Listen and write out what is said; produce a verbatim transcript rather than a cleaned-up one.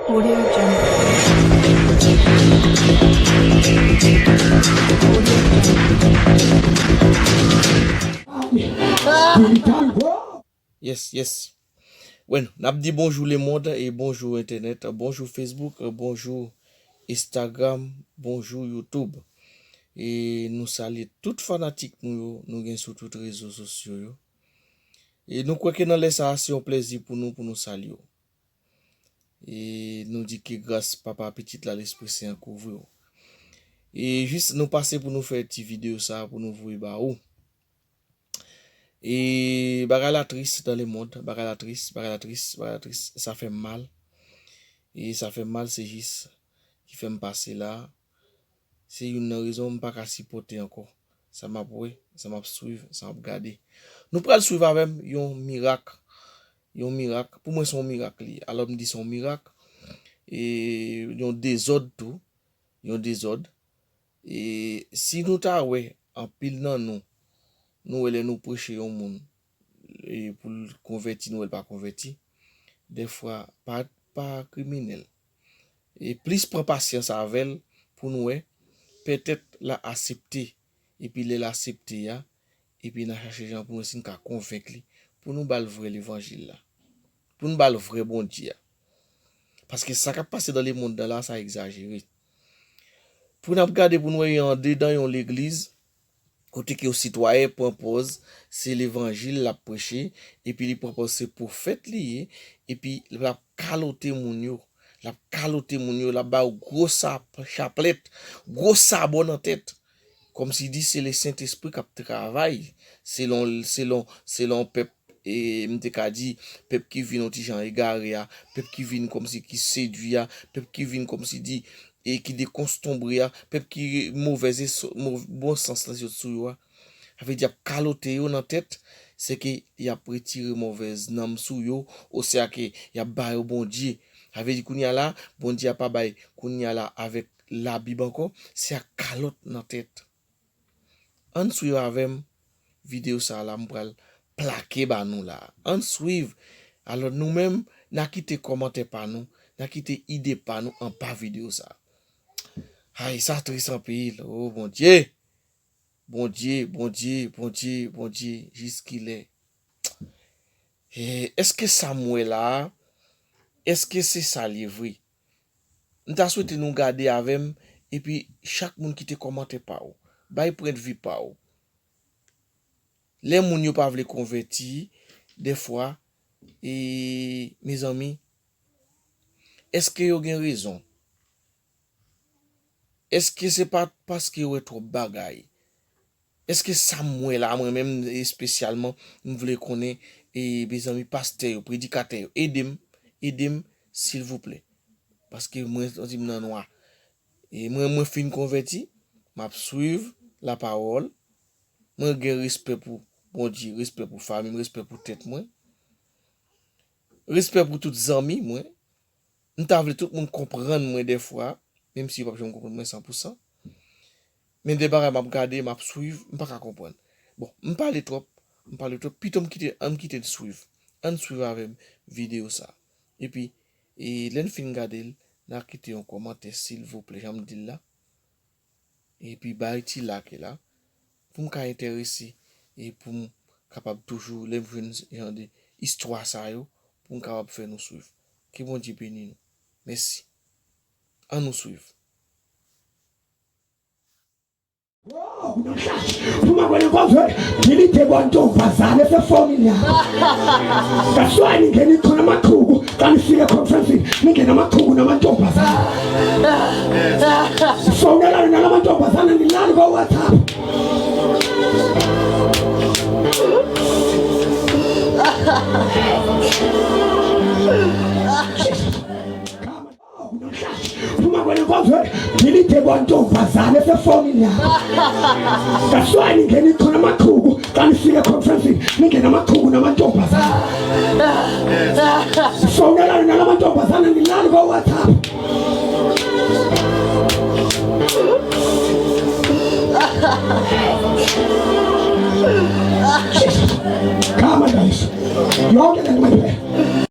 Audio Jungle. Audio Jungle. Yes, yes. Bueno, n ap di bonjou lemonn e bonjou entènèt, bonjou Facebook, bonjou Instagram, bonjou YouTube. E nou salye tout fanatik nou yo, nou gen sou tout rezo sosyo yo. E nou kwè ke nan lè sa a, se yon plèzi pou nou, pou nou salye w. E nou di ke gras Papa, Pitit la, Lespri Sen an kouvri w. E jis nou pase pou nou fè ti videyo sa a pou nou voye ba ou. E bagay la tris dans le monde, bagay la tris, bagay la tris, bagay la tris, sa fè m mal. E sa fè m mal, se jis ki fè m pase la. Se youn nan rezon m pa ka sipòte ankò sa m ap wè, sa m ap swiv, sa m ap gade. Nou pral swiv avè m yon mirak. Yon mirak. Pou mwen, se yon mirak li ye. Alò, m di se yon mirak. E yon dezòd tou. Yon dezòd. E si nou ta wè, anpil nan nou, nou wè lè nou preche yon moun, e pou l konvèti, nou wè l pa konvèti, dèfwa pa, pa kriminèl. E plis pran pasyans avè l pou nou wè, petèt l a aksepte, epi lè l aksepte a, epi n a chache jan pou nou si n ka konvenk li, pou nou ba l vrè levanjil la, pou nou ba l vrè Bondye a. Paske sa k ap pase dans le monde la, sa egzajere. Pou n ap gade pou n wè yon andedan yon legliz, kote ke yon sitwayen pran pòz, se levanjil l ap preche, epi li pran pòz se pwofèt li ye, epi l ap kalote moun yo, l ap kalote moun yo, l ap ba yo gwo sa-, chaplèt, gwo sabò nan tèt. Kòmsi di se le Sentespri k ap travay selon, selon, selon pèp, e m te ka di, pèp ki vin yon ti jan egare a, pèp ki vin kòmsi ki sedui a, pèp ki vin kòmsi di, e ki dekonstonbre a, pèp ki movèz es-, mo-, bon sans lan sot sou yo a. Sa vle di y ap kalote yo nan tèt, se ke y ap retire movèz nanm sou yo, oswa ke y ap ba yo Bondye. Sa vle di kounye a la, Bondye a pa bay kounye a la avèk Labib ankò, se ak kalòt nan tèt. Ann swiv avè m videyo sa a la m pral plake ba nou la. Ann swiv. Alò nou menm, n a kite kòmantè pa nou, n a kite ide pa nou anba videyo sa a. Ay, sa tris anpil. O Bondye! Bondye, Bondye, Bondye, Bondye, jiskilè? E, èske sa m wè la a, èske se sa l ye vre? M ta swete nou gade avè m, epi chak moun kite kòmantè pa w. Bay pwennvi pa w. Lè moun yo pa vle konvèti, dèfwa, e, mezanmi, èske yo gen rezon? Èske se pa paske yo wè twòp bagay? Èske sa m wè la, mwen menm espesyalman, m vle konnen, e, mezanmi, pastè yo, predikatè yo, ede m, ede m, silvouplè. Paske mwen santi m nan nwa. E mwen, mwen fin konvèti, m ap swiv lapawòl. Mwen gen respè pou Bondye, respè pou fanmi m, respè pou tèt mwen. Respè pou tout zanmi mwen. M ta vle tout moun konprann mwen dèfwa, menm si yo p ap janm konprann mwen san pou san. Men de bagay m ap gade, m ap swiv, m pa ka konprann. Bon, m pale twòp, m pale twòp. Pito m kite, ann kite n swiv. Ann swiv avè m videyo sa. Epi, e, lè n fin gade l, n a kite yon kòmantè, silvouplè, jan m di l la. Epi bay ti like la, pou m ka enterese, e pou m kapab toujou, lè m jwenn jan de istwa sa yo, pou m kapab fè nou swiv. Ke Bondye beni nou. Mèsi. Ann nou swiv. Pou mwen konnen kontre, ki li te bòn tou, pa sa, le se fòmilya. That's why ni geni kono makugu, kani sile conference, ni gena makugu na matomba sana. So unalala na matomba sana ni lali kwa WhatsApp. Pou mwen konnen kontre, ki li te bòn tou, pa sa, le se fòmilya. That's why ni geni kono makugu, kani sile conference, ni gena makugu na matomba sana. So unalala na matomba sana ni lali kwa WhatsApp. Jesus. Come on, guys. You all get it, my friend.